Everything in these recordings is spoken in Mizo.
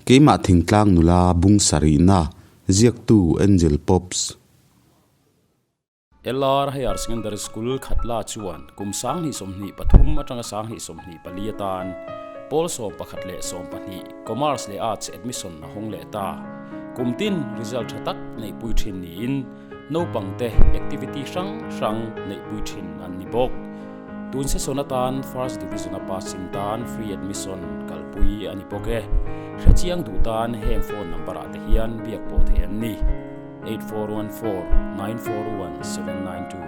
Keimah thingtlang nula bung sarihna ziaktu Angel Pops. LR Higher Secondary School Khatla chuan kum 2023 atanga 2024 atan pawl 11 leh 12 Commerce leh Arts admission a hawng leh ta. Kum tin result tha tak neihpui thin niin naupangte activity hrang hrang neihpui thin an ni bawk. Tun session atan First Division a passing tan free admission kalpui a ni bawk e. Hrechiang duh tan heng phone number ah te hian biak pawh thei an ni, 8414 941 792,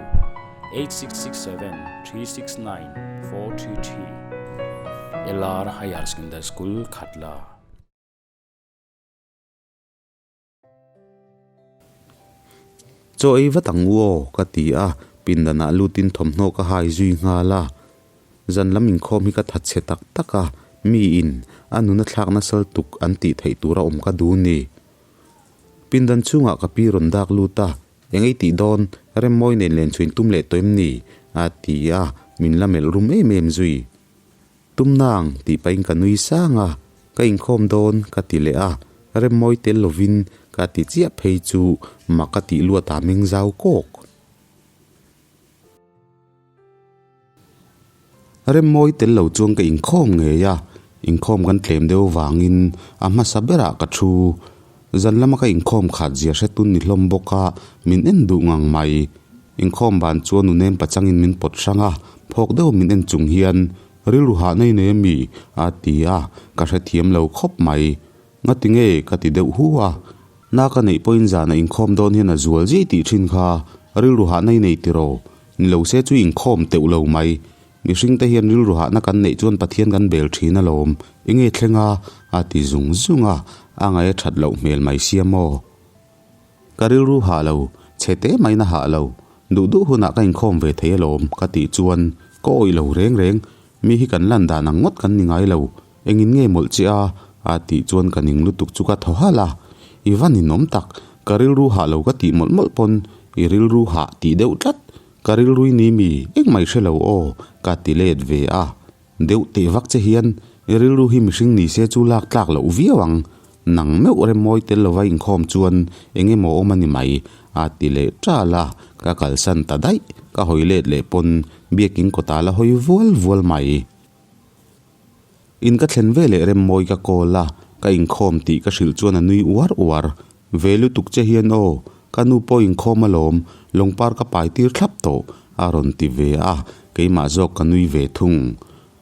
8667 369 433. LR Higher Secondary School, Khatla. Chaw ei vat ang u aw, ka ti a, pindanah lutin thawmhnaw ka hai zui nghal a. Zan lam inkhawm hi ka that chhe tak tak a, miin a nuna thlak nasal tuk an tih theih tura awm ka duh ni. Pindan chhungah ka pi rawn dak lut a, Eng ei tih dawn, Remmawi nen len chhuin tum leh tawh em ni? a ti a, min la melh rum em em zui. Tum nang tih pahin ka nui sang a, ka inkhawm dawn ka ti leh a, Remmawi tel lovin ka ti chiah phei chu mak ka tih luat ah meng zau kawk. Remmawi tel lo chuan ka inkhawm ngei a, inkhawm kan tlem deuh vangin a hmasa berah ka thu. Zan lama ka inkhawm khat zia hre tun ni hlawm bawk a, min en duh ngang mai. Inkhawm ban chuan nu nem pachangin min pawt hrang a, phawk deuh min en chung hian, Rilru hah nei nei ami? a ti a, ka hrethiam lo khawp mai. Ngati nge? ka ti deuh hu a. Na ka neih pawhin zana inkhawm dawn hian a zual zui tih thin kha, rilru hah nei nei tiraw? Ni lo se chu inkhawm teuh lo mai. Mihring te hian rilru hahna kan neih chuan Pathian kan bel thin alawm, enge thleng a? a ti zung zung a, a ngaih a that loh hmel mai sia maw? Ka rilru hah lo, chhe te maiin a hah lo, duh duh hunah ka inkhawm ve thei alawm ka tih chuan ka awih lo reng reng, mi hi kan lan dan ang ngawt kan ni ngai lo, engin nge mawlh che a? a tih chuan ka ning lutuk chu ka thaw halh a, i va ninawm tak, ka rilru hah lo ka tih mawlh mawlh pawn i rilru hah tih deuh tlat. Ka rilrui ni mi engmah i hre lo aw, ka ti let ve a. Deuh teh vak che hian i rilru hi mihring ni se chu lak tlak loh viau ang. Nang meuh remawi tel lova inkhawm chuan eng emaw awm a ni mai, a ti leh ṭal a. Ka kalsan ta daih, ka hawi let leh pawn biakin kawtah la hawi vual vual mai. In ka thlen ve leh remawi ka call a, ka inkhawm tih ka hrilh chuan a nui uar uar. Ve lutuk che hian aw, ka nu pawh inkhawm alawm, lawngpar ka pai tir thlap tawh, a rawn ti ve a, keimah zawk ka nui ve thung.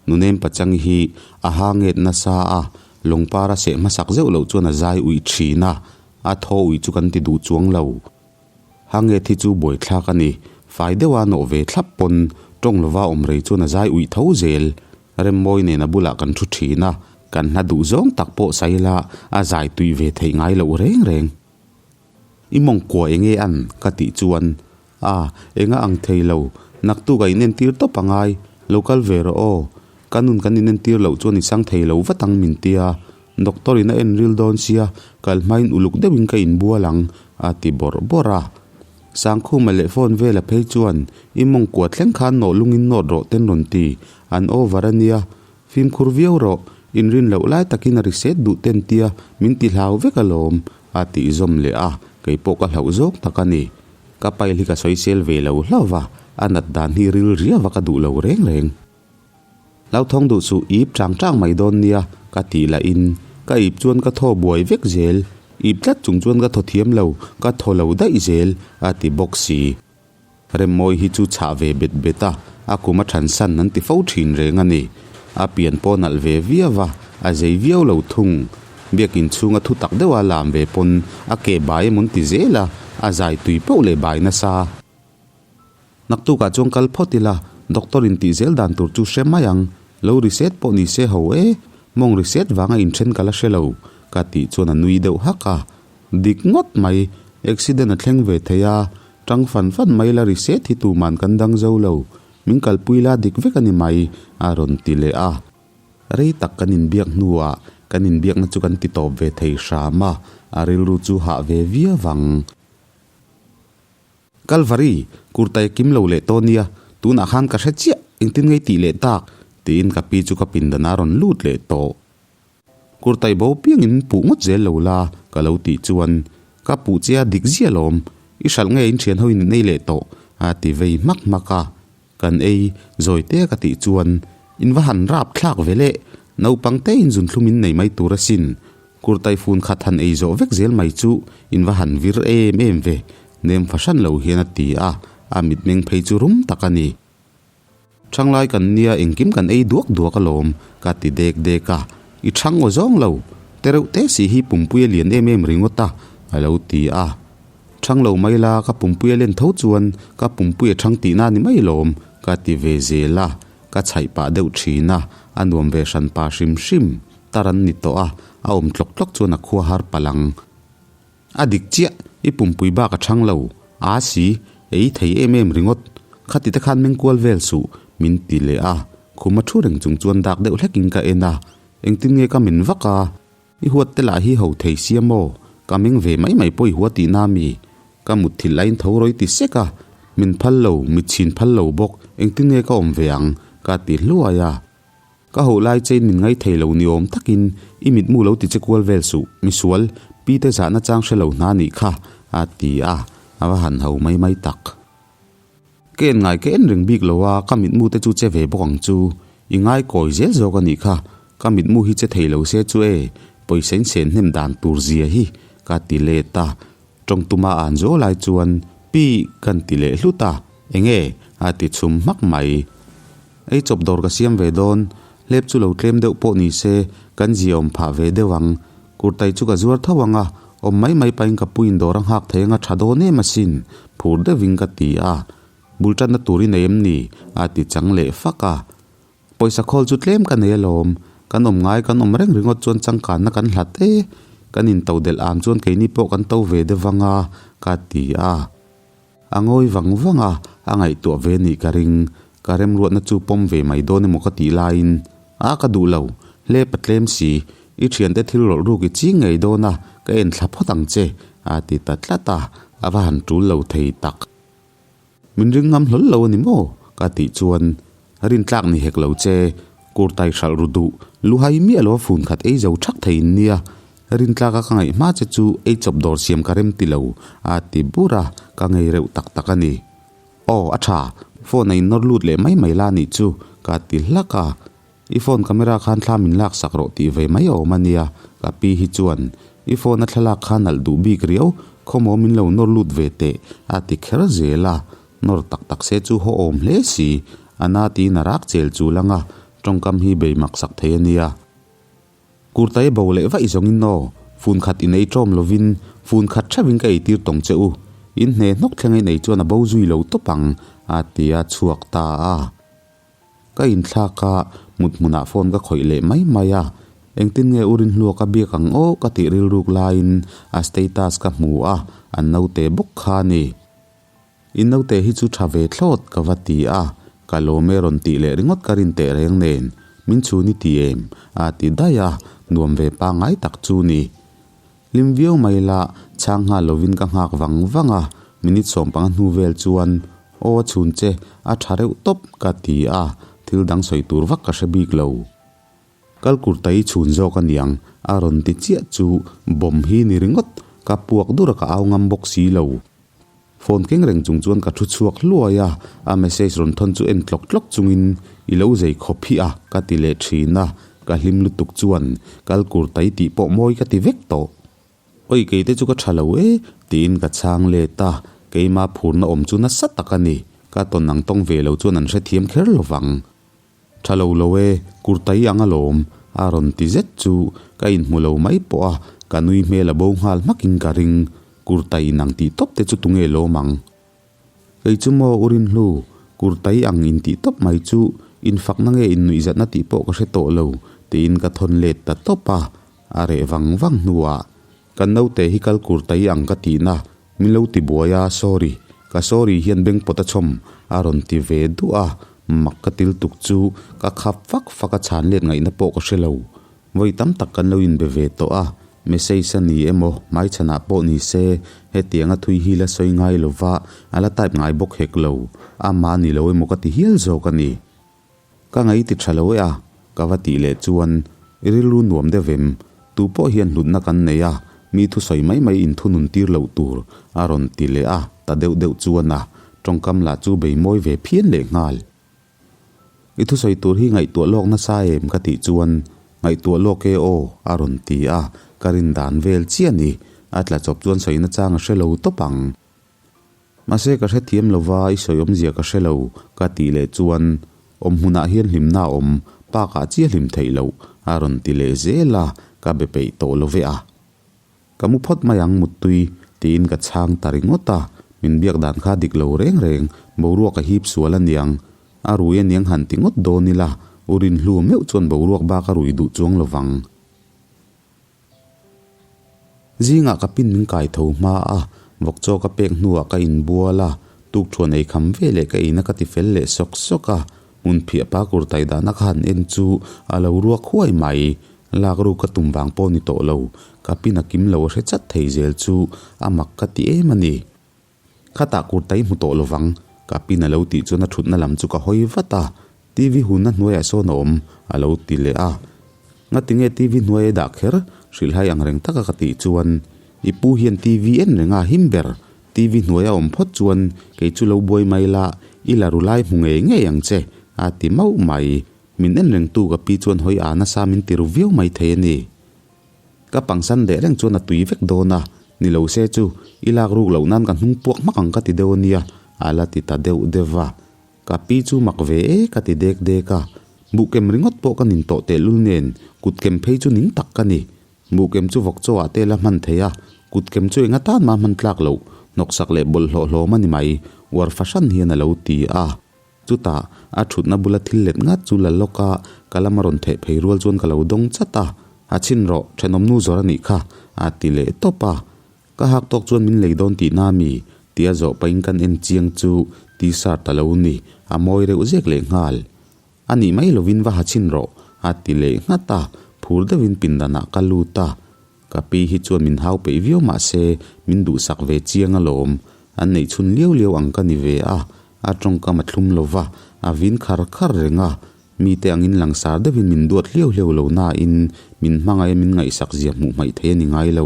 Nunem pachang hi a ha nget nasa a, lawngpar a seh hmasak zeuh loh chuan a zai uih thin a, a thaw uih chu kan ti duh chuang lo. Ha nget hi chu buaithlak a ni, fai deuha nawh ve thlap pawn tawng lova awm rei chuan a zai uih tho zel. Remmawi nen a bulah kan thu thin a, kan hla duh zawng tak pawh saila a zai tui ve theih ngai loh reng reng. I mawngkua enge an? ka tih chuan, A, enga ang thei lo, naktuk a inentir tawp a ngai, lo kal ve rawh aw. Ka nun kan inentir loh chuan i sang thei lo vat ang min tia, doctor in a en ril dawn sia, kal hmain uluk deuhin ka inbual ang, a ti bawrh bawrh a. Sangkhuma leh phone vela phei chuan i mawngkua thleng khan nawh lungin nawt rawh ten rawn ti. An over a nia. Fimkhur viau rawh, inrin loh lai takin a ri set duh ten tia min ti hlau vek alawm, a tih zawm leh a, kei pawh ka hlauh zawk tak a ni. Ka pail hi ka sawisel ve lo hlauh va, a nat dan hi ril riau a ka duh lo reng reng. Hlauthawng duh suh ip chang chang mai dawn nia ka tih lahin ka ip chuan ka thaw buai vek zel, ip tlat chung chuan ka thaw thiam lo, ka thaw lo daih zel a ti bawk si. Remmawi hi chu chhah ve bet bet a, a kum a than san an ti fo thin reng a ni. A pian pawh nalh ve viau a, a zei viau lo thung. Biakin chhunga thu tak deuha lam ve pawn a ke bai emawn ti zel a, a zai tui pauh leh bai nasa. Naktukah chuan kal phawt ila, doctor in tih zel dan tur chu hre mai ang, lo reset pawh ni se ho e, mawng reset vanga inthen ka la hre lo, ka tih chuan a nui deuh hak a. Dik ngawt mai, accident a thleng ve thei a, tang fan fan mai la reset hi tuman kan dang zo lo, min kalpui la dik vek a ni mai, a rawn ti leh a. Rei tak kan inbiak hnuah kan inbiakna chu kan ti tawp ve thei hram a, a rilru chu hah ve viau ang. Kalvari, kurtai kim lo leh tawh nia, tunah khan ka hre chiah, engtin ngei tih leh tak? tiin ka pi chu ka pindan a rawn lut leh tawh. Kurtai bo piangin puh ngawt zel lo la ka lo tih chuan ka puh che a dik ziah lawm, i hralh nge in thian ho in in ei leh tawh a ti vei hmak hmak a. Kan ei zawi te ka tih chuan in va han rap thlak ve leh, naupang te in zunthlum in nei mai tur asin, kurtai fun khat han ei zawh vek zel mai chu in va han vir em em ve, nem fahran lo hian a ti a, a mitmeng phei chu rum tak a ni. Thanglai kan nia engkim kan ei duak duak alawm ka ti dek dek a, i thang aw zawng lo, tereuh te si hi pumpui a lian em em ringawt a, a lo ti a. Thang lo mai la ka pumpui a len tho chuan ka pumpui a thang tihna ni mai lawm ka ti ve zel a, ka chhaih pah deuh thin a, a nuam ve hran pa hrim hrim tar an ni tawh a, a awm tlawk tlawk chuan a khua har palh ang. A dik chiah, i pumpui bak a chhang lo, aa si, ei thei em em ringawt, khati te khan meng kual vel suh, min ti leh a, khum a thu reng chung chuan dak deuh hlekin ka en a, engtin nge ka min vak a, i huat te lah hi ho thei sia maw, ka meng ve mai mai pawh i hua tihna mi, ka mutthilh laiin tho rawi ti sek a, min phal lo, mit chhin phal lo bawk, engtin nge ka awm ve ang, ka ti hluai a. Ka hoh lai chein min ngai thei lo ni awm takin i mitmu lo ti che kual vel suh, misual, pi te zahna chang hre lo hna nih kha, a ti a, a va han ho mai mai tak. Ka en ngai ka en reng bik lo a, ka mitmu te chu che ve bawk ang chu, i ngai kawi zel zawk a nih kha, ka mitmu hi che thei lo se chu e, pawisa in sen hnem dan tur zia hi, ka ti let a, tawng tuma an zawh lai chuan pi kan ti leh hlut a, enge a ti chhum hmak mai. Ei chawp dawr ka siam ve dawn, hlep chu lo tlem deuh pawh ni se, kan zia awm phah ve deuh ang. Kurtai chu ka zuar tho ang a, awm mai mai pahin ka puiin dawr a nghak thei anga tha dawn em asin, phur deuhin ka ti a. Bul tanna tur i nei em ni? a ti chang leh fak a. Pawisa khawl chu tlem ka nei alawm, kan awm ngai kan awm reng ringawt chuan changkanna kan hlat e, kan in to delh am chuan keini pawh kan to ve deuh vang a, ka ti a. A ngawi vang vang a, a ngaihtuah ve nih ka ring. Ka remruatna chu pawm ve mai dawn emaw ka tih laiin, A ka duh lo, hlep a tlem si, i thiante thil rawlh ruk i ching ngei dawn a, ka en thla phawt ang che, a ti ta tlat a, a va han tul lo thei tak. Min ring ngam hlawl lo a ni maw? ka tih chuan, Rintlak ni hek lo che, kurtai hralh ru duh, luhai miah lo a fun khat ei zo thak thei in nia, rintlaka ka ngaih hma che chu ei chawp dawr siam ka rem ti lo, a ti bur a, ka ngei reuh tak tak a ni. Aw, a tha, phone a innawr lut leh mai mai la nih chu, ka ti hlak a, I phone camera khan thla min lak sak rawh tih ve mai awm a nia, ka pi hi chuan i phone a thlalak kha nalh duh bik riau, khawmaw min lo nawr lut ve teh a ti kher zel a, nawr tak tak se chu haw awm hle si, a na tiin a rak chel chul ang a, tawngkam hi bei mak sak thei a nia. Kurtai bo leh vaih zawngin aw, fun khat in ei ṭawm lovin fun khat ṭheuhin ka eitir tawng che u, in hne hnawk thleng a in ei chuan a bo zui lo tawp ang a ti a chhuak ta a. Ka inthlak a, mut hmunah phone ka khawih leh mai mai a, engtin nge u Rinhlua ka biak ang aw ka tih rilruk laiin a status ka hmu a, an naute bawk kha a ni. I naute hi chu tha ve thlawt ka va ti a, ka lawm e rawn tih leh ringawt ka rin teh reng nen, min chhun i ti em? a ti daih a, nuam ve pangngai tak chu ni. Hlim viau mai la, chhang nghal lovin ka nghak vang vang a, minute 15 hnu vel chuan, Aw a chhun che, a tha reuh tawp ka ti a, thil dang sawi tur vak ka hre bik lo. Kal kur tai chhun zawk a niang, a rawn ti chiah chu bomb hi ni ringawt, ka puak dur a ka au ngam bawk si lo. Phone keng reng chung chuan ka thu chhuak hluai a, a message rawn thawn chu en tlawk tlawk chungin i lo zei khawp hi a ka ti leh thin a, ka hlim lutuk chuan kal kur tai tih pawh mawi ka ti vek tawh. Oi kei te chu ka tha lo e tiin ka chhang let a, keima phurna awm chu nasa tak a ni, ka tawn ang tawng ve lo chuan an hrethiam kher lo vang. Tha lo lo e, kur tai ang alawm, a rawn ti zet chu ka inhmu lo mai pawh a, ka nui hmel a bo nghal hmakin ka ring, kur tai inang tih tawp te chu tunge lawm ang? Kei chu maw u Rinhlu, kur tai ang intih tawp mai chu infakna nge innuihzatna tih pawh ka hre tawh lo, tiin ka thawn let ta tawp a, a reh vang vang hnuah Kan naute hi kal kur tai ang ka tihna min lo ti buai a, sorry, ka sorry hian beng pawt a chhawm a rawn ti ve duah a, mak ka til tuk chu ka khap fak fak a chhan let ngaihna pawh ka hre lo. Vawi tam tak kan lo inbe ve tawh a, message a ni emaw hmaichhanah pawh ni se hetiang a thui hi la sawi ngai lo va, a la type ngai bawk hek lo, amah ni lo emaw ka ti hial zawk a ni. Ka ngaih ti tha lo e a, ka va tih leh chuan i rilru nuam deuh em? Tu pawh hian hlutna kan nei a, mi thusawi mai mai inthunun tir loh tur, a rawn ti leh a, ta deuh deuh chuan a tawngkam lah chu bei mawi ve phian lehnghal. I thusawi tur hi ngaihtuah lawk nasa em ka tih chuan ngaihtuah lawk e aw a rawn ti a, ka rin dan vel chiah ni, a tla chawp chuan sawi nachang a hre lo tawp ang. Mahse ka hrethiam lova i sawi awmzia ka hre lo ka tih leh chuan awm hmunah hian hlimna a awm, park ah chiah hlim theih loh a rawn ti leh zel a, ka be peih tawh lo ve a. Ka mu phawt mai ang muttui, tiin ka chhang ta ringawt a, min biak dan kha dik lo reng reng, boruak a hip sual aniang, a rui aniang han ti ngawt dawn ila, u Rinhlu meuh chuan boruak bak a rui duh chuang lovang. Zingah ka pin min kai tho hma a, vawk chaw ka pek hnuah ka inbual a, tukṭhuan ei kham ve leh ka eina ka ti fel leh sawk sawk a, Hmun phiah pa kur tai dahna ka han en chu a lo ruak huai mai. Lak ruk ka tum vang pawh ni tawh lo, ka pin a kim lo a hre chat thei zel chu a mak ka ti em a ni. Khatah kur tai hmu tawh lovang, ka pin a lo tih chuan a thutna lam chu ka hawi vat a, TV hunna hnuaiah sawn a awm a lo ti leh a. Ngatinge TV hnuai a dah kher? Hrilhhai ang reng taka ka tih chuan i pu hian TV en reng a him ber TV hnuai a awm phawt chuan kei chu lo buai mai la, i la ru lai hmu ngei ngei ang che, a ti mauh mai. Min en reng tu ka pi chuan hawi a nasa min ti ru viau mai thei a ni. Ka pangsan leh reng chuan a tui vek dawn a, ni lo se chu i lak ruk loh nan ka hnung puak hmak ang ka ti deuh a nia, a la ti ta deuh deuh va. Ka pi chu mak ve e ka ti dek dek a, buhkem ringawt pawh ka nin tawh tehlul nen kutkem phei chu ning tak ka ni. Buhkem chu vawk chaw ah te la hman thei a, kutkem chu eng atan mah hman tlak loh, hnawksak leh bawlhhlawh hlawm a ni mai, uar fahran hian a lo ti a. Chutah, a thutna bula thil let ngat chu la lawk a, ka lama rawn theh phei rual chuan ka lo dawng chat a, A chhin rawh, thenawmnu zawr a nih kha, a ti leh tawp a. Ka hak tawk chuan min lei dawn tihna a mi? Tia zawh pahin kan en chiang chu T-shirt a lo ni, a mawi reuh zek lehnghal. A nih mai lovin va ha chhin rawh, a ti leh nghat a, phur deuhin pindanah ka lut a. Ka pi hi chuan min hau peih viau mah se min duhsak ve chiang alawm. An neih chhun liau liau ang ka ni ve a, a tawngkam a thlum lo va, a vin khar khar reng a. Mite angin langsar deuhin min duat hliau hliau lo nain min hmangaih a min ngaihsak zia hmuh hmaih thei a ni ngai lo.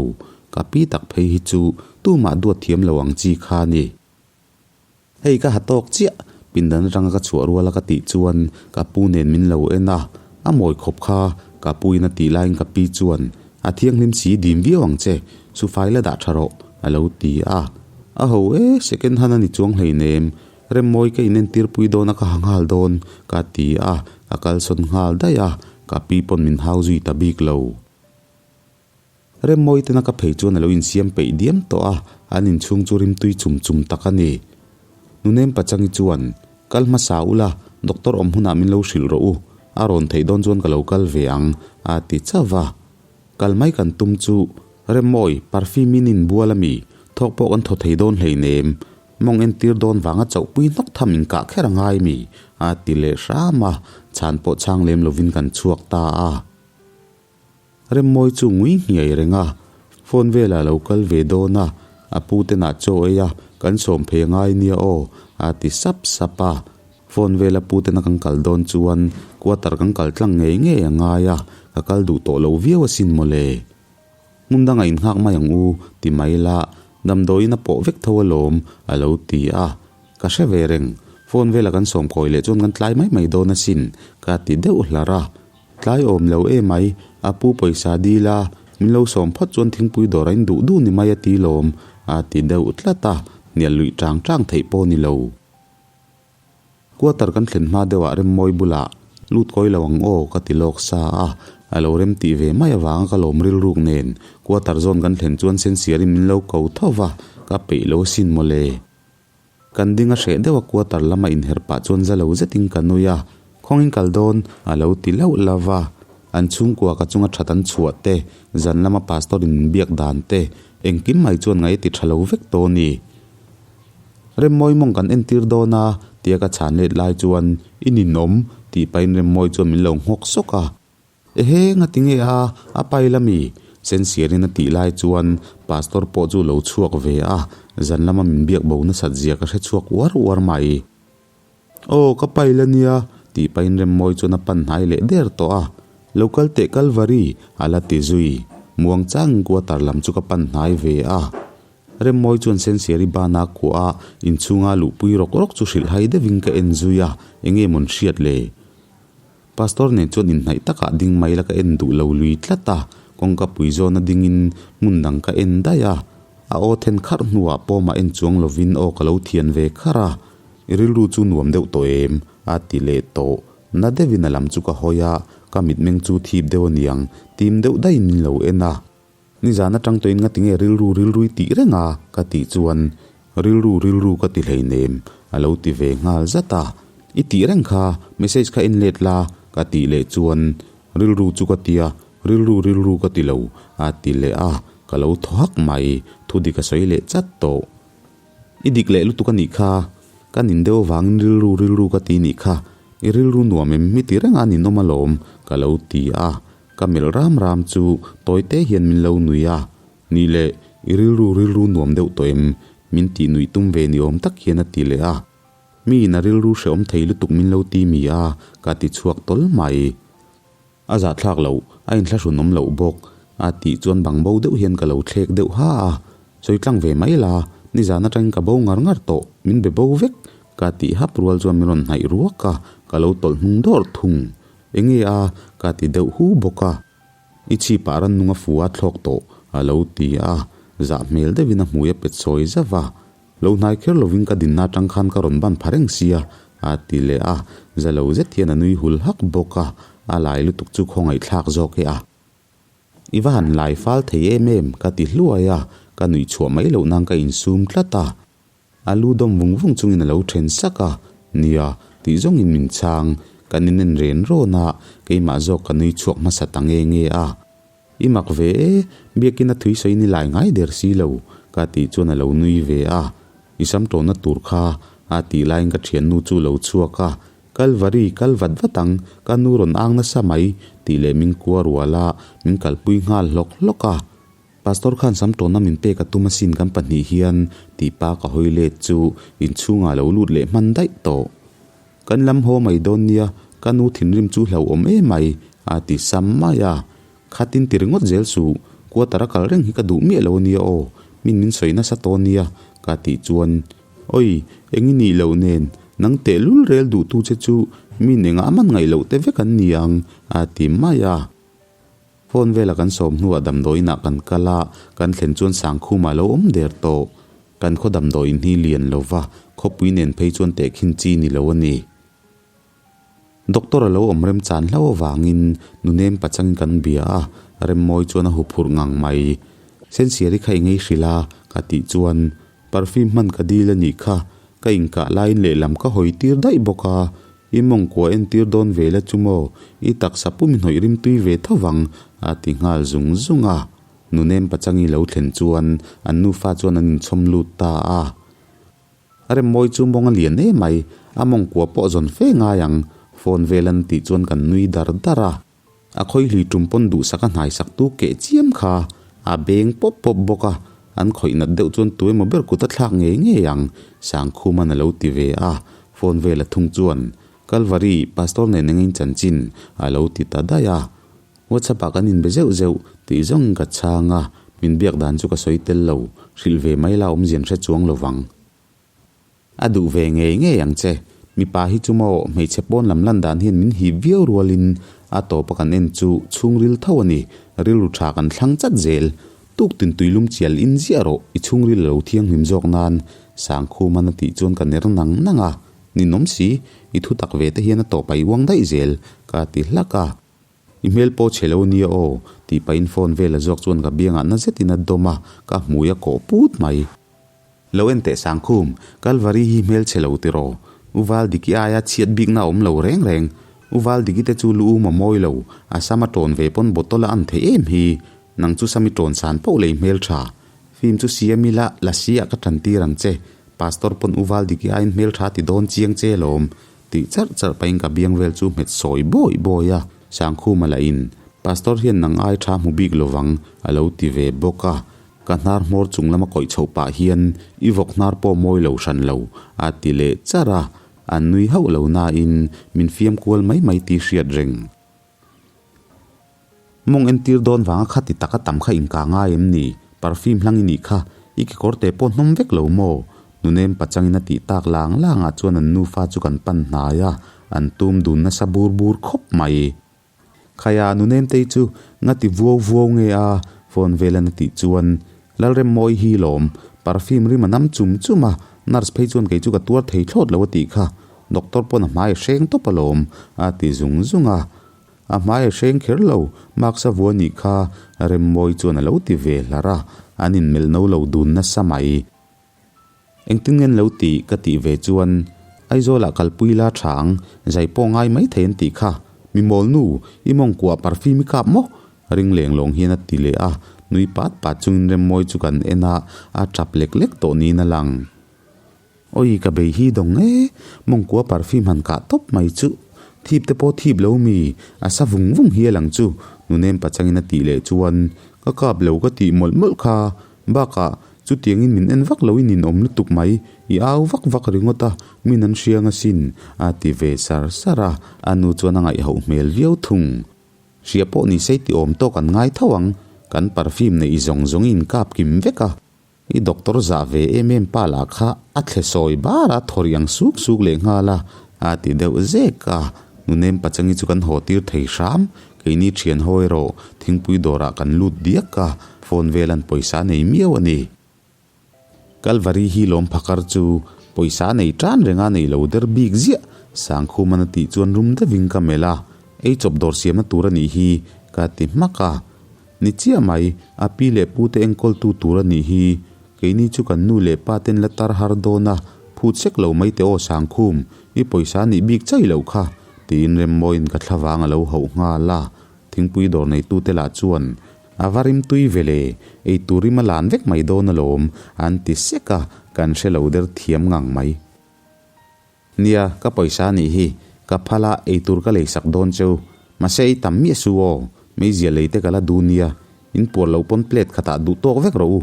Ka pi tak phei hi chu tumah duat thiam lo ang chi kha a ni. Hei ka ha tawk chiah, pindan atanga ka chhuah ruala ka tih chuan ka pu nen min lo en a, a mawi khawp kha ka pu in a tih laiin ka pi chuan a thianghlim si dim viau ang che, sufai la dah tha rawh a lo ti a. A ho e, second hand a ni chuang hleinem, Remmawi ka inentir pui dawn a ka ha nghal dawn ka ti a, ka kalsawn nghal daih a, ka pi pawn min hau zui ta bik lo. Remmawi tena ka phei chuan a lo insiam peih diam tawh a, an inchhung chu rimtui chum chum tak a ni. Nunem Pachangi chuan, Kal hmasa ula, doctor awm hunah min lo hrilh rawh u, a rawn theih dawn chuan ka lo kal ve ang, a ti chauh a. Kal mai kan tum chu, Remmawi, perfume in inbual a mi, thawk pawh kan thaw thei dawn hleinem, mawng entir dawn vanga chauhpui hnawk tham inkah kher a ngai mi, a ti leh hram a, chhan pawh chhang lem lovin kan chhuak ta a. Remmawi chu ngui nghiai reng a, phone velah lo kal ve dawn a, a pu te nah chaw ei a, kan sawm phei angai nia aw, a ti sap sap a. Phone vela pu tena kan kal dawn chuan quarter kan kal tlang ngei ngei a ngai a, ka kal duh tawh lo viau asin mawle. Hmun dangah innghak mai ang u, ti mai la, damdawiin a pawh vek tho alawm, a lo ti a. Ka hre ve reng, phone vela kan sawm kawi leh chuan kan tlai mai mai dawn asin, ka ti deuh hlar a. Tlai awm lo e mai, a pu pawisa dil a, min lo sawm phawt chuan thingpui dawr a in duh duh ni mai a ti lawm, a ti deuh tlat a, hnial luih tang tang theih pawh ni lo. Quarter kan thlen hma deuh ah Remmawi bulah lut kawi lo ang aw ka ti lawk sa a, a lo rem tih ve mai avanga ka lawm rilruk nen quarter zawn kan thlen chuan sensiarin min lo ko tho va, ka peih lo asin mawle. Kan ding a hreh deuh a quarter lama inher pah chuan za lo zetin ka nui a, Khawngin kal dawn a lo ti lauh lauh va. An chhungkua ka chunga that an chhuah te, zan lama pastor in min biak dan te, engkim mai chuan ngaih a ti tha lo vek tawh a ni. Remmawi mawng kan entir dawn a tia ka chhan let lai chuan i ninawm tih pahin Remmawi chuan min lo nghawk sawk a. Ehe, ngati nge a, a pai la mi? Sensiarin a tih lai chuan Pastor pawh chu lo chhuak ve a, zan lama min biak bo nasat zia ka hre chhuak uar uar mai. Aw, ka pai la nia, tih pahin Remmawi chuan a pan hnai leh der tawh a. Lo kal teh Kalvari, a la ti zui. Muangchangin quarter lam chu ka pan hnai ve a. Remmawi chuan Sensiari bana kuah a, inchhunga luhpui rawk rawk chu hrilh hai deuhin ka en zui a, enge mawn hriat le? Pastor nen chuan inhnaih takah ding mai la ka en duh lo lui tlat a, kawngka pui zawna dingin hmun dang ka en daih a. A aw then kharh hnuah pawmah en chuang lovin aw ka lo thian ve kharh a, I rilru chu nuam deuh tawh em? a ti leh tawh. Na deuhin a lam chu ka hawi a, ka mitmeng chu thip deuh aniang, tim deuh daihin min lo en a. Nizan atang tawhin nga tinge rilru rilrui tih reng a? ka tih chuan Rilru rilru ka ti hleinem a lo ti ve nghal zat a. I tih reng kha, message kha en let la ka tih leh chuan Rilru chu ka tia, rilru rilru ka ti lo a ti leh a, ka lo thaw hak mai, thu dik a sawi leh chat tawh. I dik leh lutuk a nih kha, ka nin deuh avangin rilru rilru ka ti nih kha, i rilru nuam em mi ti reng a ninawm alawm ka lo ti a, Ka melh ram ram chu tawi te hian min lo nui a, Nih leh, i rilru rilru nuam deuh tawh em? Min tih nuih tum ve ni awm tak hian a ti leh a. Miin a rilru hrehawm thei lutuk min lo ti mi a, ka ti chhuak tawl mai. A zahthlak loh, a inthlahrunawm loh bawk, a tih chuan bang bo deuh hian ka lo thlek deuh ha a. Sawi tlang ve mai la, nizan atangin ka bo ngar ngar tawh, min be bo vek, ka tih hap rual chuan min rawn hnaih ruak a, ka lo tawlh hnung dawrh thung. Enge a? Ka ti deuh hu bawk a. I chhipah rannung a fu a thlawk tawh, a lo ti a. Zah hmel deuhin a hmui a pet sawi zauh a. Lo hnai kher lovin ka dinna atang khan ka rawn ban pha reng sia, a ti leh a. Za lo zet hian a nui hul hak bawk a. A lai lutuk chu khawngaihthlak zawk e a. I va han lai fal thei em em, ka ti hluai a. Ka nuih chhuah mai loh nan ka insum tlat a. A lu dawm vung vung chungin a lo then sak a, Nia, tih zawngin min chhang. Kan inen ren rawn a, keimah zawk ka nui chhuak hmasa ta nge nge a. I mak ve e, biakin a thui sawi ni lai ngai der si lo, ka tih chuan a lo nui ve a. I sam tawhna tur kha, a tih laiin ka thiannu chu lo chhuak a, Kalvari, kal vat vat ang, ka nu rawn ang nasa mai, tih leh min kua rual a, min kalpui nghal hlawk hlawk a. Pastor khan sam tawna min pek a tum asin kan pahnih hian tih pa ka hawi let chu inchhungah lo lut leh hman daih tawh. Kan lam haw mai dawn nia, ka nu thinrim chu hlauhawm em mai, a ti sam mai a. Khatin ti ringawt zel suh, quarter a kal reng hi ka duh miah lo ania aw, min min sawi nasa tawh ania, ka tih chuan, Oi, eng i nih loh nen, nang tehlul rel duhtu che chu min engah man ngaih loh te vek an ni ang, a ti mai a. Phone vela kan sawm hnuah damdawiinah kan kal a, kan thlen chuan Sangkhumah a lo awm der tawh. Kan khaw damdawiin hi lian lo va, khawpui nen phei chuan tehkhin chi ni lo a ni. Doctor a lo awm remchan hlauh avangin nunem pachangin kan bia a, Remmawi chuan a huphurh ngang mai. Sensiari kha i ngei hrilh a, ka tih chuan Perfume hman ka dil a nih kha, ka inkah laiin lehlam ka hawi tir daih bawk a, i mawngkua entir dawn ve la chu maw, i taksa pum i hnawih rim tui ve tho vang, a ti nghal zung zung a. Nunem pachangi lo thlen chuan an nufa chuan an inchhawm lut ta a. A remmawi chu mawng a lian em mai, a mawngkua pawh zawn fe ngai ang, phone vel an tih chuan kan nui dar dar a. A khawihli tum pawn duhsak a hnaisak tu keh chiam kha a beng pawp pawp bawk a, an khawih nat deuh chuan tu emaw ber kut a thlak ngei ngei ang, Sangkhuman a lo ti ve a, phone vel a thung chuan Kalvari Pastor nen engin chanchin a lo ti ta daih a, WhatsApp ah kan inbe zeuh zeuh tih zawngin ka chhang a, min biak dan chu ka sawi tel lo, hrilh ve mai la awmzian hre chuang lo vang. A duh ve ngei ngei ang che. Mipa hi chu maw hmeichhe pawn lam lan dan hian min hip viau rualin a tawpa kan en chu chhungril tho a ni. Rilru tha kan thlang chat zel. Tuk tin tuilum chial in ziah rawh i chhungril a lo thianghlim zawk nan Sangkhuman a tih chuan ka ner nang nang a. Ninawm si, i thu tak ve te hian a tawpa i uang daih zel ka ti hlak a. I hmel pawh chhe lo nia aw, tih pahin phone vel a zawk chuan ka biangah na zetin a dawm a, ka hmui a kawh put mai. Lo en teh Sangkhum, Kalvari hi hmel chhe lo tiraw? U Valdiki aia chhiat bikna a awm lo reng reng. U Valdiki te chu lu um a mawi lo, a sam a tawn ve pawn bottle a an theih em hi. Nang chu sam i tawn san poh lei hmel tha. Film chu siam ila, la si ah ka tan tir ang che. Pastor pawn U Valdiki aiin hmel tha ti dawn chiang che lawm. Tih charh charh pahin ka biang vel chu hmet sawi bawi bawi a, Sangkhuma lah in, Pastor hian nang ai tha hmu bik lovang, a lo ti ve bawk a. Ka hnar hmawr chung lama kawih chhoh pah hian i vawk hnar pawh mawi lo hran lo, a ti leh charh a, an nui hauh lo nain min fiam kual mai mai tih hriat reng. Mawng entir dawn vanga khati taka tam kha inkah ngai em ni? Perfume hlang i nih kha, i kekawr te pawh hnawm vek lo maw? Nunem pachangin a tih tak lang langah chuan an nufa chu kan pan hnai a, an tum dun nasa bur bur khawp mai. Khaia Nunemtei chu nga ti vuau vuau nge a phone velan a tih chuan Lalremmawi hi lawm, perfume rim a nam chum chum a, nurse phei chuan kei chu ka tuar thei thlawt lo a tih kha, doctor pawn a hmai a hreng tawp alawm a ti zung zung a. A hmai a hreng kher lo, mask a vua nih kha Remmawi chuan a lo ti ve hlar a, an inmelh no lo dun nasa mai. Engtin nge an lo tih ka tih ve chuan Aizawlah kalpui la tha ang, zai pawh ngai mai thei an tih kha. Mi mawl nu, i mawngkuah perfume i kap maw? Ring leng lawng hian a ti leh a, nui pat pat chungin Remmawi chu kan en a, a tap lek lek tawh niin a lang. Awi ka bei hi dawng e, mawngkua perfume han kah tawp mai chuh. Thip te pawh thip lo mi, a sa vung vung hial ang chu, Nunem pachangin a tih leh chuan ka kap lo ka tih mawlh mawlh kha, bakah chutiangin min en vak loin in awm lutuk mai, i au vak vak ringawt a, min an hriang asin, a ti ve sar sar a, a nu chuan a ngaihhoh hmel viau thung. Hria pawh ni sei ti awm tawk an ngai tho ang, kan perfume neih zawng zawngin kap kim vek a. I doctor zah ve em em pa lah kha a thle sawi bar a thaw riang suk suk leh nghal a, a ti deuh zek a. Nunem pachangi chu kan haw tir thei hram, keini thian haw erawh thingpui dawrah kan lut diak a, phone vel an pawisa nei miau a ni. Kalvari hi lawm phakar chu pawisa nei tan renga nei lo der bik ziah, Sangkhuman a tih chuan rum deuhin ka melh a, ei chawp dawr siamna tur a nih hi ka ti hmak a. Ni chiah mai, a pi leh pu te enkawltu tur a nih hi. Keini chu kan nu leh pa ten la tar har dawn a, phut sek lo mai teh aw Sangkhum, i pawisa nih bik chai loh kha, tiin Remmawiin ka thlavang a lo hauh nghal a. Thingpui dawr neitute lah chuan, A va rim tui ve le, ei tur rim a lan vek mai dawn alawm, an ti sek a, kan hre lo der thiam ngang mai. Nia, ka pawisa anih hi, ka phal a, eitur ka lei sak dawn cheu. Mahse ei tam miah su aw, meizia lei te ka la duh nia, in puar lo pawn plate khatah duh tawk vek rawh u.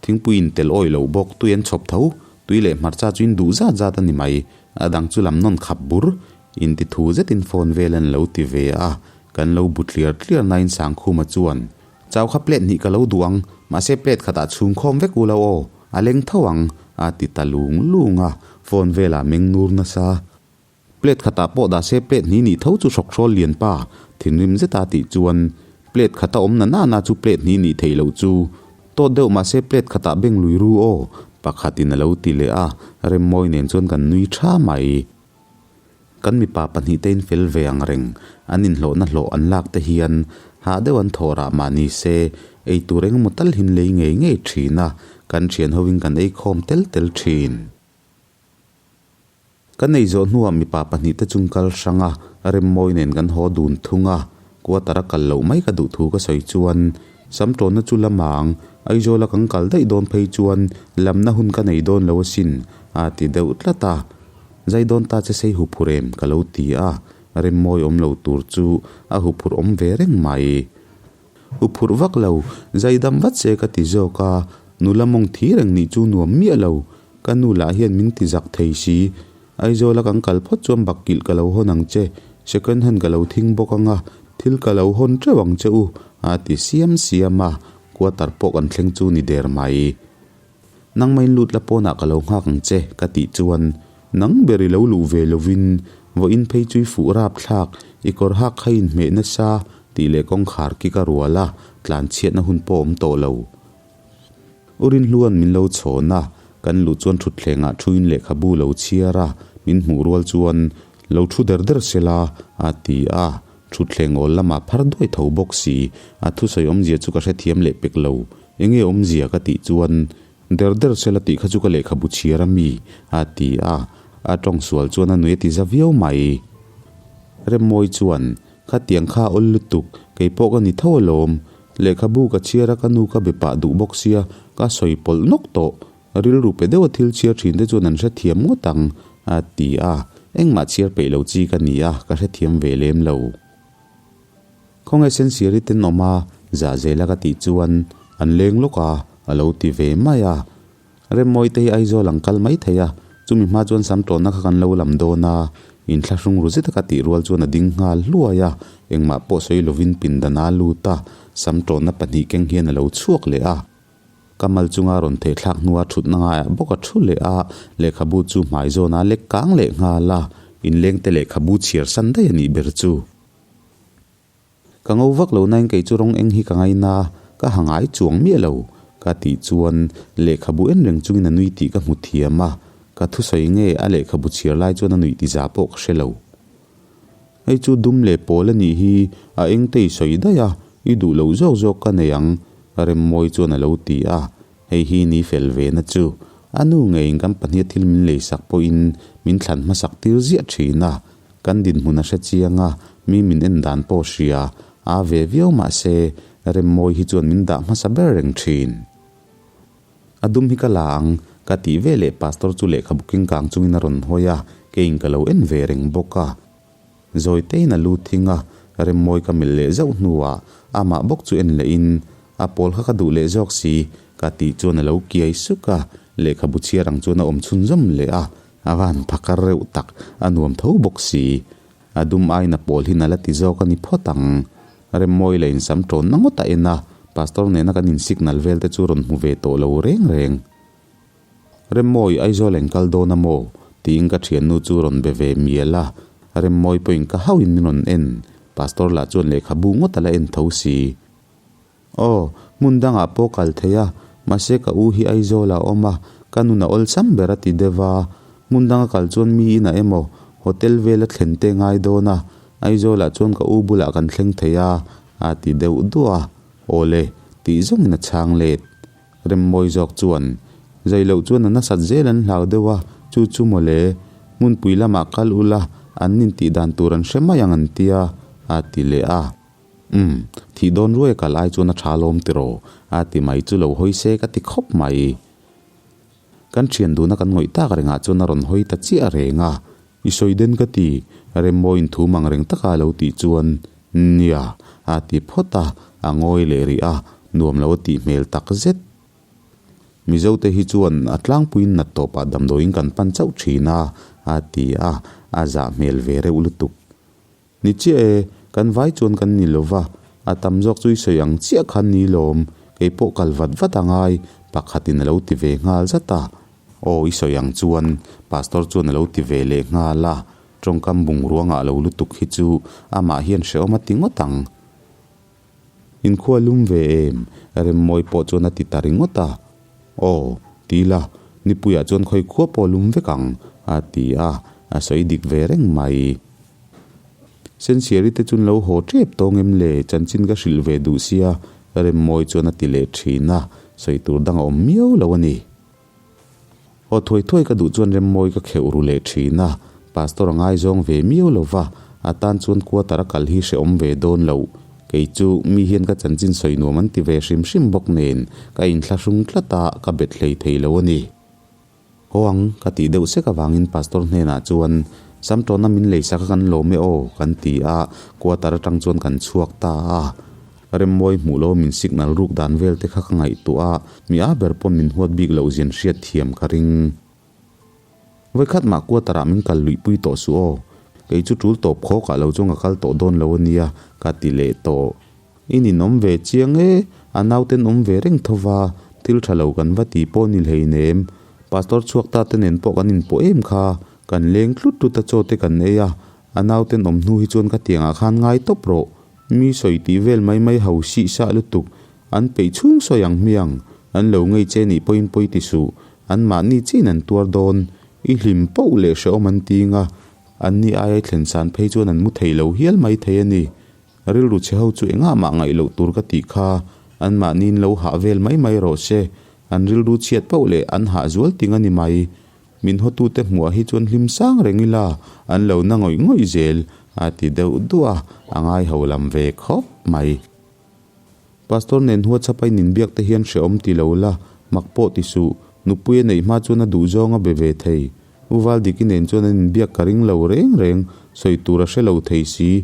Thingpui in tel awi lo bawk, tui an chhawp tho, tui leh hmarcha chu in duh zat zat a ni mai, a dang chu lam nawn khap bur, in ti thu zetin phone vel an lo ti ve a, kan lo bu tliar tliar nain Sangkhuma chuan, Chau kha plate hnih ka lo duh ang, mahse plate khatah chhung khawm vek u lo aw, a leng tho ang, a ti ta lung lung a, phone velah meng nur nasa. Plate khatah pawh dah se plate hnih nih tho chu hrawkhrawl lian pa, thinrim zeta tih chuan plate khata awm na nana chu plate hnih nih theih loh chu tawt deuh mahse plate khatah beng lui ru aw, pakhatin a lo ti leh a, Remmawi nen chuan kan nui tha mai. Kan mipa pahnihte in fel ve ang reng, an inhlawhna hlawh an lak te hian hah deuh an thawh rah mah ni se, ei tur engemaw tal hin lei ngei ngei thin a, kan thian hovin kan ei khawm tel tel thin. Kan ei zawh hnuah mipa pahnihte chung kal hrang a, Remmawi nen kan haw dun thung a, quarter a kal loh mai ka duh thu ka sawi chuan Samṭawnna chu la mang, Aizawla kan kal daih dawn phei chuan lamna hun ka nei dawn lo asin, a ti deuh tlat a. Zai dawn ta che sei huphur em? ka lo ti a, Remmawi awm lo tur chu a huphur awm ve reng mai. Huphurh vak lo, zai dam vat se ka ti zawk a, nula mawng thi reng nih chu nuam miah lo, ka nu lah hian min ti zak thei si. Aizawla kan kal phawt chuan bakkilh ka lo hawn ang che, second hand ka lo thing bawk ang a, thil ka lo hawn teuh ang che u, a ti siam siam a, quarter pawh kan thleng chu ni der mai. Nangmain lut la pawnah ka lo nghak ang che, ka tih chuan, Nang ber i lo luh ve lovin, vawiin phei chu i fuh rap thlak, i kawr hak kha i inhmeh nasa, tih leh kawngkhar ki ka rual a, tlanchhiatna hun pawh awm tawh lo. U Rinhlua'n min lo chhawn a, kan luh chuan thutthlengah thuin lehkhabu lo chhiar a, min hmuh rual chuan, Lo thu der der sela, a ti a, thutthleng awl lamah phar duai tho bawk si, a thusawi awmzia chu ka hrethiam leh pek lo. Enge awmzia ka tih chuan, Der der sela tih kha chu ka lehkhabu chhiar a mi, a ti a, a tawng sual chuan a nui a ti za viau mai. Remmawi chuan, Khatiang kha awl lutuk, kei pawh ka ni tho alawm. Lehkhabu ka chhiar a ka nu ka be pah duh bawk sia, ka sawi pawlh nawk tawh. Rilru pe deuha thil chhiar thin te chuan an hrethiam ngawt ang, a ti a. Engmah chhiar peih lo chi ka ni a, ka hrethiam ve lem lo. Khawnge sensiari ten awm a, zah zela ka tih chuan an leng lawk a, a lo ti ve mai a. Remmawi te hi Aizawl ang kal mai thei a, chumi hma chuan sam tawnna kha kan lo lam dawn a, Inthlahrung ru zeta ka tih rual chuan a ding nghal hluai a, engmah pawh sawi lovin pindan a lut a, sam tawnna pahnih keng hian a lo chhuak leh a. Ka mal chunga rawn thehthlak hnua thutna ngaiah bawk a thu leh a, lehkhabu chu hmai zawn a lek kang leh nghal a, inlengte lehkhabu chhiar san daih a nih ber chu. Ka ngo vak lo nain kei chu rawng eng hi ka ngaina, ka ha ngai chuang miah lo, ka tih chuan lehkhabu en reng chungin a nui tih ka hmu thiam a, ka thusawi nge a lehkhabu chhiar lai chuan a nuih ti za pawh ka hre lo. Hei chu dum leh pawl a nih hi, a eng te i sawi daih a, i duh loh zawk zawk ka nei ang, Remmawi chuan a lo ti a, hei hi ni fel ve na chu. A nu ngeiin kan pahnih thil min leisak pawhin min thlan hmasak tir ziah thin a, kan dinhmun a hre chiang a, mi min en dan pawh hria a ve viau mah se, Remmawi hi chuan min dah hmasa ber reng thin. A dum hi ka la ang, ka tih ve leh Pastor chu lehkhabu keng kang chungin a rawn hawi a, keiin ka lo en ve reng bawk a. Zawi tein a lu thing a, Remmawi ka melh leh zauh hnuah amah bawk chu en lehin, A pawl kha ka duh leh zawk si, ka tih chuan a lo kiai suk a, lehkhabu chhiar ang chuan a awm chhunzawm leh a, a van phakar reuh tak, a nuam tho bawk si. A dum aiin a pawl hi na la ti zawk a ni phawt ang. Remmawi la insam tawnna ngawt a en a, Pastor nena kan in signal vel te chu rawn hmu ve tawh lo reng reng. Remmawi Aizawl eng kal dawn a maw? tiin ka thiannu chu rawn be ve mial a, Remmawi pawhin ka hauhin min rawn en, Pastor lah chuan lehkhabu ngawt a la en tho si. Aw, hmun dangah pawh kal thei a, mahse ka u hi Aizawl ah a awm a, ka nun a awlsam ber a ti deuh a. Hmun danga kal chuan mi inah emaw hotel vela thlen te ngai dawn a, Aizawl ah chuan ka u bulah kan thleng thei a, a ti deuh duah a. Aw le, tih zawngin a chhang let. Remmawi zawk chuan, Zai loh chuan a nasat zel an hlau deuh a, chu chu mawle, hmunpui lamah kal ula, an nin tih dan tur an hre mai ang an tia, a ti leh a. Umm, thih dawn ruai a kal ai chuan a tha lawm tiraw? a ti mai chu lo hawi se ka ti khawp mai. Kan thian duna kan ngawih tak rengah chuan a rawn hawi ta chiah reng a, I sawi den ka ti, Remmawiin thu mang reng taka a lo tih chuan, Nia, a ti phawt a, a ngawi leh rih a, nuam lo a tih hmel tak zet. Mizote hi chuan a tlangpuiin nat tawpah damdawiin kan pan chauh thin a, a ti a, a zah hmel ve reuh lutuk. Ni chiah e, kan vai chuan kan ni lo va, a tam zawk chu i sawi ang chiah khan ni lawm, kei pawh kal vat vat a ngai, pakhatin a lo ti ve nghal zat a. Aw i sawi ang chuan, Pastor chuan a lo ti ve leh nghal a, tawngkam bungruangah lo lutuk hi chu amah hian hrehawm a ti ngawt ang. Inkhua lum ve em? Remmawi pawh chuan a ti ta ringawt a. Aw, ti la, nipuiah chuan khawi khua pawh lum vek ang, a ti a, a sawi dik ve reng mai. Sensiari te chuan lo haw tep tawng em le, chanchin ka hrilh ve duh sia, Remmawi chuan a ti leh thin a, sawi tur dang a awm miau lo a ni. Haw thuai thuai ka duh chuan Remmawi ka kheuh ru leh thin a, Pastor a ngaizawng ve miau lo va, a tan chuan quarter a kal hi hrehawm ve dawn lo. Kei chu mi hian ka chanchin sawi nuam an ti ve hrim hrim bawk nen, ka inthlahrung tlat a, ka bet hlei thei lo a ni. Haw ang, ka tih deuh sek avangin Pastor hnenah chuan Samtawna min lei sak a kan lawm e aw, kan ti a, quarter atang chuan kan chhuak ta a. Remmawi hmuh lo min signal ruk dan vel te kha ka ngaihtuah a, mi a ber pawn min huat bik loh zian hriat thiam ka ring. Vawikhat mah quarter ah min kal luihpui tawh suh aw, kei chu tul tawp khawk ah lo chuan ka kal tawh dawn lo ania, ka ti leh tawh. I ninawm ve chiang e, a nauten awm ve reng tho va, thil tha lo kan va ti pawh ni hleinem. Pastor chhuak ta te nen pawh kan inpawh em kha, kan leng tlut tlut a chaw te kan ei a, a nauten awm hnu hi chuan ka tiangah khan ngai tawp rawh. Mi sawi tih vel mai mai ho sih sah lutuk, an peih chhung sawi ang hmiang, an lo ngei che nih pawhin pawi ti suh, an mahni chiin an tuar dawn, i hlim poh leh hrehawm an ting a, an ni aia thlen san phei chuan an mu thei lo hial mai thei a ni. Rilru chhe ho chu engah mah ngaih loh tur ka tih kha, an mahniin lo hah vel mai mai rawh se, an rilru chhiat poh leh an hah zual ting a ni mai. Min hawtute hmuah hi chuan hlim sang reng ila, an lo na ngawih ngawih zel, a ti deuh duah a, a ngai ho lam ve khawp mai. Pastor nen huatchhapa in inbiak te hian hrehawm ti lo la, mak pawh ti suh, nupui a neih hma chuan a duh zawng a be ve thei. U Valdiki nen chuan an inbiak ka ring lo reng reng, sawi tur a hre lo thei si,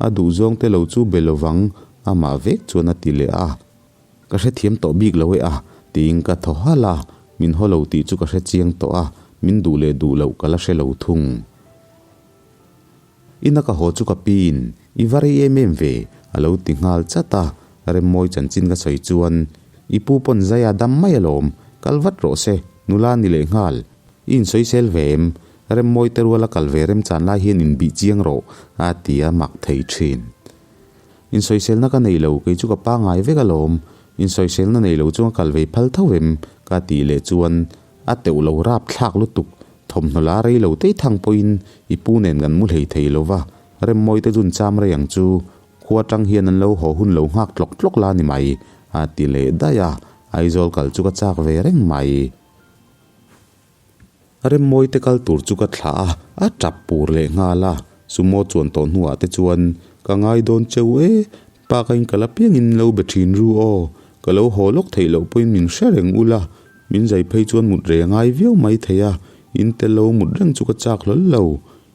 a duh zawng te lo chu be lovang, amah vek chuan a ti leh a. Ka hrethiam tawh bik lo e a, tiin ka thaw halh a, min haw lo tih chu ka hre chiang tawh a, min duh leh duh loh ka la hre lo thung. Ina ka haw chu ka piin, I va rei em em ve, a lo ti nghal chat a. Remmawi chanchin ka sawi chuan, I pu pawn zai a dam mai alawm, kal vat rawh se, nula ni leh nghal. I insawisel ve em? Remmawi te ruala kal ve remchan lai hian inbih chiang rawh, a ti a mak thei thin. Insawiselna ka nei lo, kei chu ka pangai vek alawm. Insawiselna nei lo chuan ka kal ve phal tho em? ka tih leh chuan a teuh lo rap thlak lutuk. Thawmhnaw la rei lo tei thang pawhin i pu nen kan mu hlei thei lo va, Remmawi te chun cham rei ang chu. Khua tang hian an lo haw hun lo nghak tlawk tlawk la ni mai, a ti leh daih a, Aizawl kal chu ka chak ve reng mai. Remmawi te kal tur chu ka thlah a, a tap pur leh nghal a. Sumo chuan tawh hnuah te chuan, Ka ngai dawn cheu e, pa ka in kal apiangin lo be thin ru aw, ka lo haw lawk theih loh pawhin min hre reng ula, min zai phei chuan mut rei a ngai viau mai thei a, in tel lo mut reng chu ka chak hlawl lo.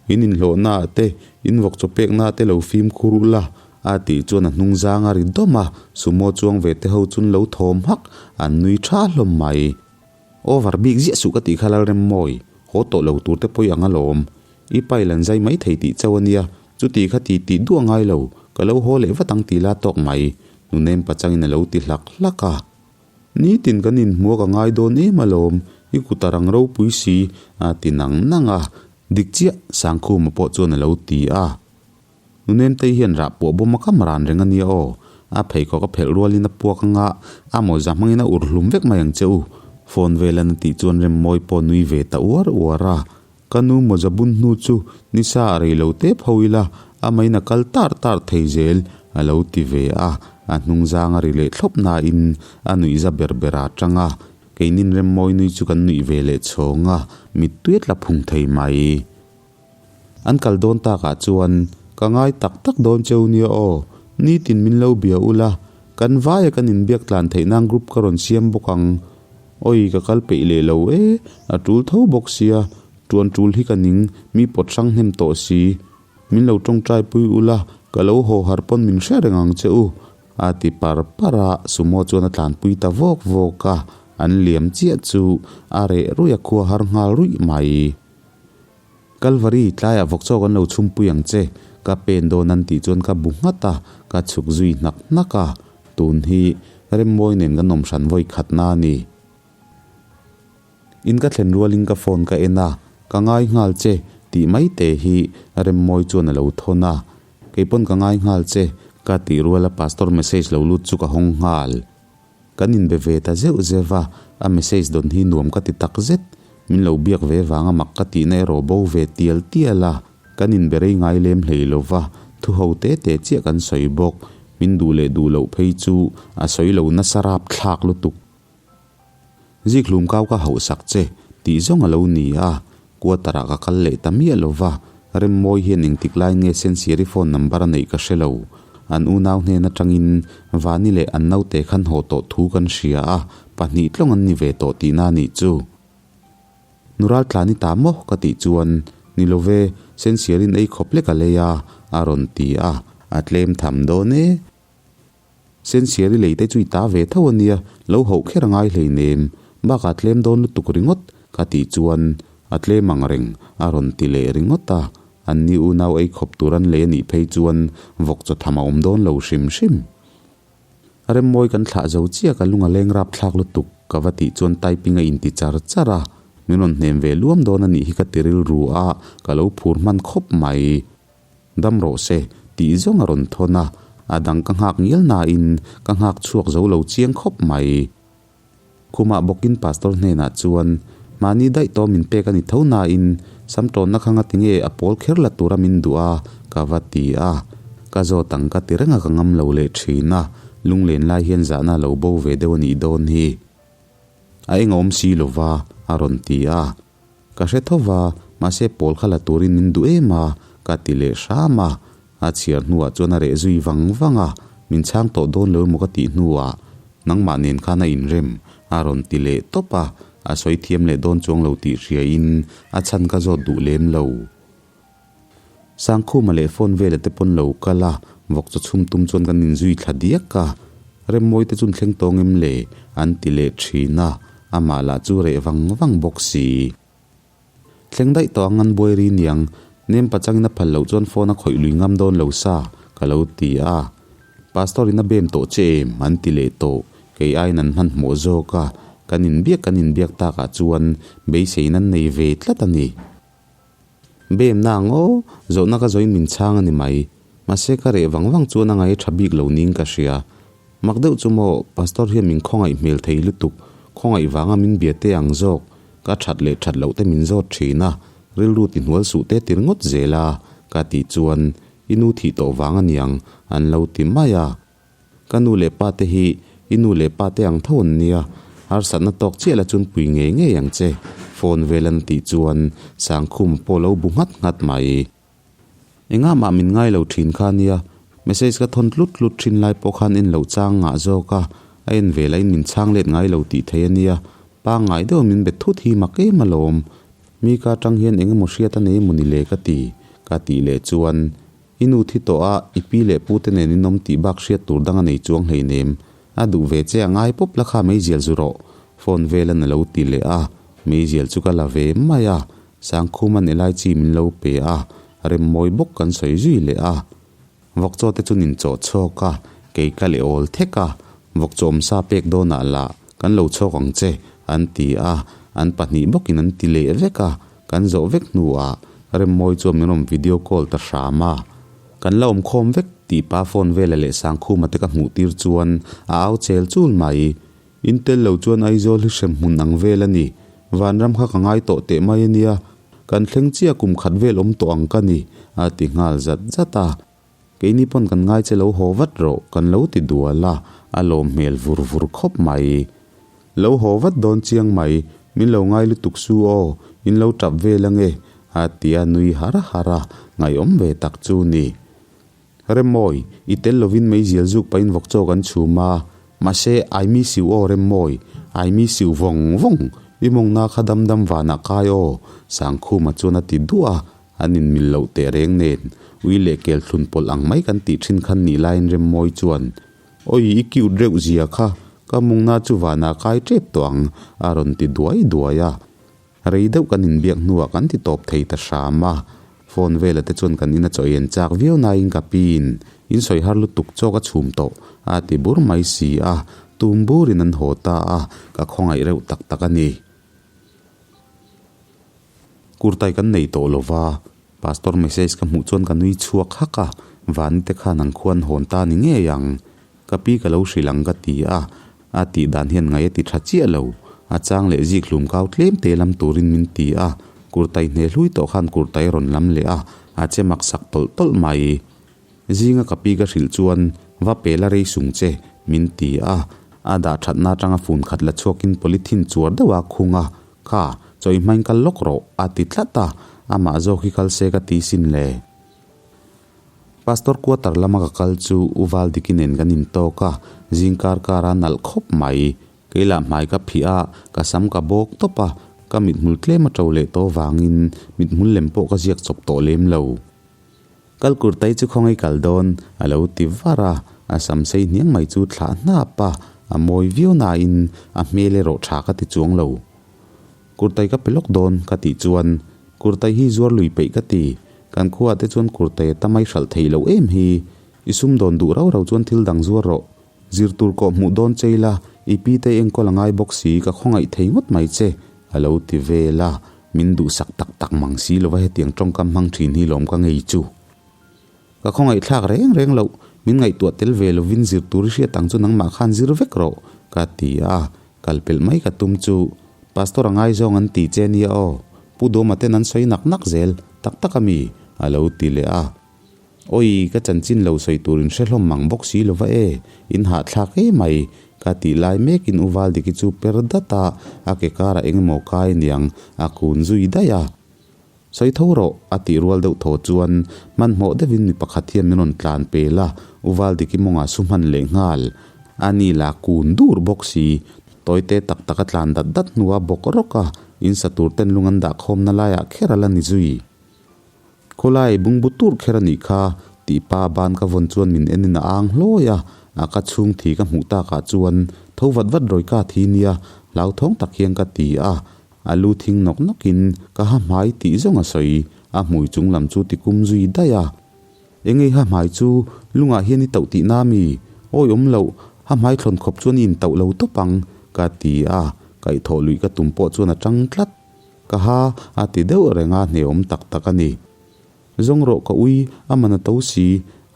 In inhlawhna ah te, in vawk chaw pekna ah te lo fimkhur ula, a tih chuan a hnung zang a ri dawm a, sumo chuang ve te ho chun lo thawm hak, an nui tha hlawm mai. Over bik ziah suh ka tih kha Lalremmawi, haw tawh lo tur te pawi ang alawm. I pai lan zai mai thei tih chauh a nia, chuti kha ti tih duh a ngai lo, ka lo haw leh vat ang ti la tawk mai, nunem pachangin a lo ti hlak hlak a. Nitin kan inhmuh a ka ngai dawn em alawm, i kut a rang ropui si, a ti nang nang a. Dik chiah, Sangkhuma pawh chuan a lo ti a. Nunemtei hian rah puah bawm a kam ran reng a nia aw. A pheikhawk a phelh rualin a puak anga a mawza hmangin a ur hlum vek mai ang che u. Phone velan a tih chuan Remmawi pawh nui ve ta uar uar a. Ka nu mawza bun hnu chu nisa a rei lo tep ho ila a main a kal tar tar thei zel a lo ti ve a. A hnung zang a ri leh thlawp nain a nuihza ber ber a tang a. Keinin Remmawi nui chu kan nuih ve leh chhawng a, mittui a tla phung thei mai. An kal dawn takah chuan ka ngai tak tak dawn cheu nia aw, nitin min lo bia ula, kan vaia kan inbiak tlan theih nan group ka rawn siam bawk ang. Oi ka kal peih leh lo e, a tul tho bawk sia, tuan tul hi ka ning, mi pawt hrang hnem tawh si. Min lo tawngtai pui ula, ka lo haw har pawn min hre reng ang che u, a ti par par a, sumo chuan a tlanpui ta vawk vawk a, an liam chiah chu a reh ruih a khua har nghal ruih mai. Kalvari, tlaiah vawk chaw kan lo chhumpui ang che, ka pen dawn an tih chuan ka bu nghat a, ka chhuk zui hnak hnak a, tun hi Remmawi nen kan awm hran vawi khatna a ni. In ka thlen rualin ka phone ka en a, ka ngai nghal che tih mai te hi Remmawi chuan a lo thawn a, keipawn ka ngai nghal che ka tih ruala pastor message lo lut chu ka hawng nghal. Kan inbe ve ta zeuh zeuh a, a message dawn hi nuam ka ti tak zet. Min lo biak ve vanga mak ka tihna erawh bo ve tial tial a, kan inbe rei ngai lem hlei lo va, thu ho te te chiah kan sawi bawk. Min duh leh duh loh phei chu a sawi lo nasa rap thlak lutuk. Zikhlum kau ka hauhsak che tih zawng a lo ni a, quarter ah ka kal leh ta miah lo va, Remmawi hian engtik lai nge Sensiari phone number a neih ka hre lo. An unau hnen atangin Vani leh an naute khan haw tawh thu kan hria a, pahnih tlawng an ni ve tawh tihna a nih chu. Nu raltlan i ta maw? ka tih chuan, Ni lo ve, Sensiarin ei khawp lek a lei a, a rawn ti a, a tlem tham dawn e. Sensiari lei te chu i ta ve tho a nia, lo hauh kher a ngai hleinem, bakah tlem dawn lutuk ringawt ka tih chuan a tlem ang reng a rawn ti leh ringawt a, an ni unau ei khawp tur an lei a nih phei chuan vawk chaw tham a awm dawn lo hrim hrim. Remmawi kan thlah zo chiah ka lung a leng rap thlak lutuk ka va tih chuan typing a inti char char a, min rawn hnem ve luam dawn a nih hi ka ti rilru a, ka lo phur hman khawp mai. Dam rawh se, tih zawng a rawn thawn a, a dang ka nghak ngial nain ka nghak chhuak zo lo chiang khawp mai. Khumah bawkin pastor hnenah chuan, Mahni daih tawh min pek a ni tho nain sam tawnna kha ngati nge a pawl kher la tura min duh a, ka va ti a. Ka zawt ang ka ti reng a ka ngam lo leh thin a, lunglen lai hian zahna a lo bo ve deuh a nih dawn hi. A eng a awm si lova, a rawn ti a. Ka hre tho va, mahse pawl kha la turin min duh em a, ka ti leh hram a. A chhiar hnuah chuan a reh zui vang vang a, min chhang tawh dawn lo emaw ka tih hnuah nangmah nen khan a inrem a rawn ti leh tawp a, a sawi thiam leh dawn chuang lo tih hriain a chhan ka zawt duh lem lo. Sangkhuma leh phone vela te pawn lo kal a, vawk chaw chhum tum chuan kan inzui thla diak a, Remmawi te chun thleng tawng em le? an ti leh thin a, amah lah chu reh vang vang bawk si. Thleng daih tawh ang an buai ri niang, Nem pachangin a phal loh chuan phone a khawih lui ngam dawn lo sa, ka lo ti a. Pastor in a bem tawh che em? an ti leh tawh. Kei aiin an hmanhmawh zawk a, kan inbiak kan inbiak takah chuan beisein an nei ve tlat a ni. Bemna ang aw, zawhna ka zawin min chhang a ni mai. Mahse ka reh vang vang chuan a ngai tha bik lo niin ka hria. Mak deuh chu maw, Pastor hian min khawngaih hmel thei lutuk, khawngaih vanga min bia te ang zawk, ka that leh that loh te min zawt thin a, rilru ti hnual suh te tir ngawt zel a, ka tih chuan i nu thih tawh vang a niang an lo ti mai a. Ka nu leh pa te hi i nu leh pa te ang tho an nia, harsatna tawk chiah la chun pui ngei ngei ang che, phone vel an tih chuan Sangkhum pawh lo bu nghat nghat mai. Engah mah min ngai lo thin kha nia, message ka thawn tlut tlut thin lai pawh khan en loh chang ngah zawk a, a en ve lahin min chhang let ngai lo tih thei a nia, pangngai deuh min bet thut hi mak em alawm. Mi ka atang hian eng emaw hriat a nei emaw ni le ka ti, ka tih leh chuan I nu thi tawh a, i pi leh pu te nen in awm tih bak hriat tur dang a nei chuang hleinem. A duh ve che a ngai pawp la kha meizial zu rawh. Phone vel an a lo ti leh a, meizial chu ka la ve mai a. Sangkhuman elaichi min lo pe a, remmawi bawk kan sawi zui leh a. Vawkchaw te chu nin chawh chhawk a, kei ka leh awl thek a, vawkchaw awmsa pek dawnah lah kan lo chhawk ang che an ti a, an pahnih bawkin an ti leh vek a. Kan zawh vek hnuah Remmawi chuan min rawn video call ta hram a, kan la awm khawm vek tih pa phone vela leh Sangkhuma te ka hmuh tir chuan a au chel chul mai. In tel lo chuan Aizawl hi hrem hmun ang vel a ni. Vanram kha ka ngai tawh teh mai a nia. Kan thleng chiah kum khat vel awm tawh ang ka ni, a ti nghal zat zat a. Keini pawn kan ngai che lo haw vat rawh kan lo ti dual a, a lawm hmel vur vur khawp mai. Lo haw vat dawn chiang mai, min lo ngai lutuk su aw, in lo tap vel ange, a ti a nui har har a, ngaihawm ve tak chu ni. Remmawi, i tel lovin meizial zuk pahin vawk chaw kan chhum a, mahse I miss you aw Remmawi, I miss you vawng vawng, i mawngna kha dam dam vanah kai aw, Sangkhuma chuan a ti duah a, An inmil loh teh reng nen, ui leh kel thlun pawlh ang mai kan tih thin khan nih laiin Remmawi chuan, Awi, i cute reuh zia kha, ka mungna chu vanah kai tep tawh ang, a rawn ti duai duai a. Rei deuh kan inbiak hnuah kan ti tawp thei ta hram a. Phone vela te chuan kan ina chaw en chak viau naiin ka piin, In sawi har lutuk chaw ka chhum tawh, a ti bur mai si a. Tum burin an haw ta a, ka khawngaih reuh tak tak a ni. Kurtai kan nei tawh lo va, Pastor message ka hmuh chuan ka nui chhuak hak a, Vani te khan ang khuan hawn ta ni ngei ang. Ka pi ka lo hrilh ang ka ti a, a tih dan hian ngai a ti tha chiah lo. A chang leh zik hlum kau tlem te lam turin min ti a, kurtai hne hlui tawh khan kurtai a rawn lam leh a, a che mak sak tawlh tawlh mai. Zinga ka pi ka hrilh chuan va pe la rei sung che min ti a, a dah thatna atanga fun khat la chhuakin polythene chuar deuh a khung a, Kha, chawi hmain kal lawk rawh, a ti tlat a, amah zawk hi kal se ka ti sin le. Pastor quarter lama ka kal chu U Valdiki nen kan intawk a, zing kar kar a nalh khawp mai. Kei lah hmai ka phih a, ka sam ka bawk tawp a, ka mithmul tlem a to leh tawh vangin mithmul lem pawh ka ziak chawp tawh lem lo. Kal kurtai chu khawngaih kal dawn, a lo ti var a, a sam sei hniang mai chu thlah hnap a, a mawi viau nain a hmel erawh tha ka ti chuang lo. Kurtai ka pe lawk dawn, ka tih chuan, Kurtai hi zuar lui peih ka ti, kan khuaah te chuan kurtai a tamai hralh theih loh em hi, i sumdawn duh rau rau chuan thil dang zuar rawh, zir tur kawh hmuh dawn che ila, i pi te enkawl a ngai bawk si, ka khawngaih thei ngawt mai che, a lo ti vel a. Min duhsak tak tak mang si lova hetiang tawngkam hmang thin hi lawm ka ngei chu. Ka khawngaihthlak reng reng loh, min ngaihtuah tel ve lovin zir tur i hriat ang chu nangmah khan zir vek rawh, ka ti a, kal pelh mai ka tum chu. Pastor a ngaizawng an ti che nia aw, Pu Dawma ten an sawi nak nak zel, tak tak a mi? a lo ti leh a. Awi, ka chanchin lo sawi tur in hre hlawm mang bawk si lova e, in hahthlak e mai, ka tih lai mekin U Valdiki chu per dat a, a ke karah eng emaw kai aniang, a kun zui daih a. Sawi tho rawh, a tih rual deuh thaw chuan hmanhmawh deuhin mi pakhat hian min rawn tlan pel a, U Valdiki mawngah su hman leh nghal. A ni la kun dur bawk si, tawite tak tak a tlan dat dat hnuah bawk rawk a, in sa tur ten lung an dah khawmna laiah kher a la ni zui. Khawlai bungbu tur kher a nih kha, tih pa ban ka vawn chuan min en in a ang hlawi a, a ka chhung thi ka hmuh takah chuan tho vat vat rawi ka thi nia, hlauthawng tak hian ka ti a. A lu thing nawk nawkin ka ha hmai tih zawng a sawi, a hmui chung lam chu ti kum zui daih a. Engei ha hmai chu lungah hian i tauh tihna mi? Awi awm loh, ha hmai thlawn khawp chuan i intauh lo tawp ang, ka ti a, kaihthawh luih ka tum pawh chuan a tang tlat. Ka ha a ti deuh reng a, hneawm tak tak a ni. Zawng rawh ka ui, a man a to si,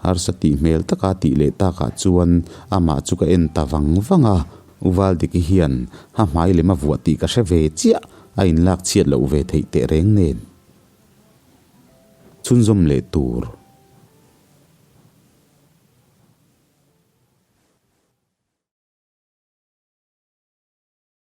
harsa tih hmel taka tih leh takah chuan amah chu ka en ta vang vang a, U Valdiki hian ha hmai lem a vuah tih ka hre ve chiah, a inlak chhiat loh ve theih teh reng nen. Chhunzawm leh tur.